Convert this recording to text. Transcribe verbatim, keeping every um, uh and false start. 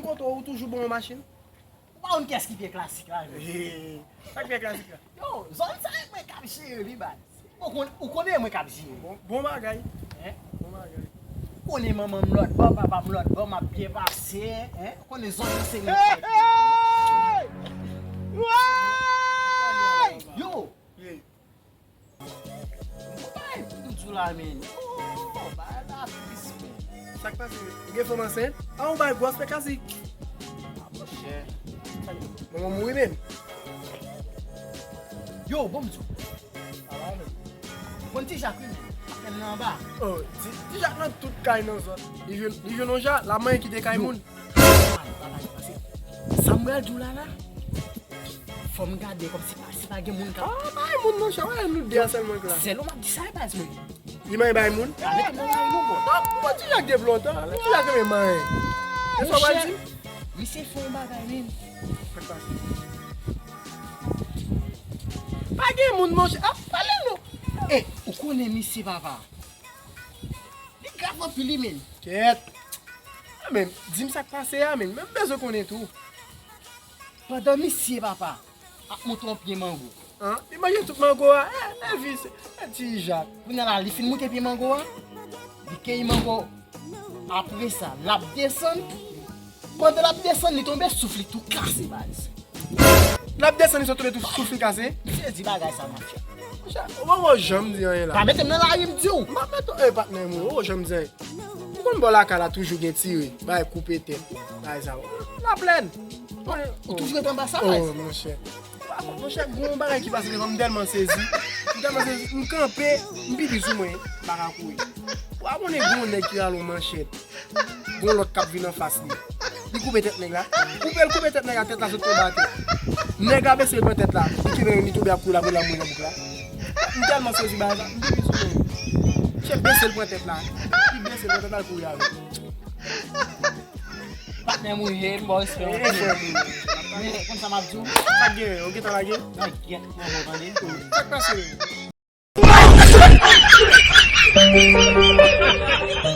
Kote ou toujou bon machin? Ou pa konn kiyès ki pye klasik la, menm. Sa k pye klasik la? Yo, zòn sa e mwen k ap jere li, baz. Ou konn, ou konnen mwen k ap jere. Bon, bon bagay. Hein? Bon bagay. Ou konnen manman m lòt bò, papa m lòt bò, m ap byen pase, hein? Ou konnen zòn nan se mwen k fè. Yo! Mwen pa gen pou di w la, men. Oh, bagay la tris, men. Sa k pase? Ou gen fanm ansent? A, ou bay gwòs, men kasi. A, monchè. Manman mouri menm. Yo, bon, m di w. Sa va, men. Bon, ti Jak, wi, men. Apèl nan anba. Oh, ti, ti Jak nan tout kay nan zòn. Li jwenn, li jwenn yon ja, l ap manyen kite kay moun. Sa m pral di w la, la. Fò m gade kòmsi pa, si pa gen moun k ap. Ah, bay moun nan, chè, wè, nou de a sèlman k la. Sèl ou m ap di sa, baz mwen. Li manyen bay moun? Ah, mete m nan lari non, bro. Non, bon, ti Jak gen lontan, ti Jak renmen manyen. E sa w pral di m? Misye fè yon bagay, men. Pa gen moun, monchè. Ah, pale non. Eh, ou konnen misye, papa. Li grav anpil, wi, men. Kèt. Ah, men, di m sa k pase a, men. Men m bezwen konnen tou. Pandan misye, papa, ap monte yon pye mango. An, li manje tout mango a. Eh, men vise. Eh, ti Jak. Kounye a la, li fin moute pye mango a. Li keyi mango. Apre sa, l ap desann. Pandan l ap desann, li tonbe, souf li tou kase, baz. L ap desann, li sot tonbe tou, souf li kase. Misye di bagay sa, mafya. Monchè, ou poko janm di anyen la. Pa mete m nan lari, m di w. M ap mete w, eh, patnè m, ou poko janm di anyen. Ou konn bò lakay la toujou gen tire, bay koupe tèt, bay sa. Laplèn. Ou toujou rete anba sa, baz? Oh, monchè. Monchè, gon bagay ki pase devan m, m tèlman sezi. M tèlman sezi, m kanpe, m pipi sou mwen, m pa ka kouri. Ou pa konnen gon nèg ki rale yon manchèt. Gon lòt k ap vin anfas li. Li koupe tèt nèg la. Koupe l koupe tèt nèg la, tèt la sot tonbe atè. Nèg la bese l pran tèt la. Li kenbe l, li tonbe ap kouri, l ap rele anmwe nan bouk la. M tèlman sezi bagay sa, m pipi sou mwen. Chèf bese l pran tèt la. Li bese l pran tèt la, l kouri avè l. Patnè m ou ye, m ba w respè anpil. Men, konn sa m ap di w? Sa k gen? Ou gentan lage? Nan gyèt, mwen, ou tande? Sa k pase?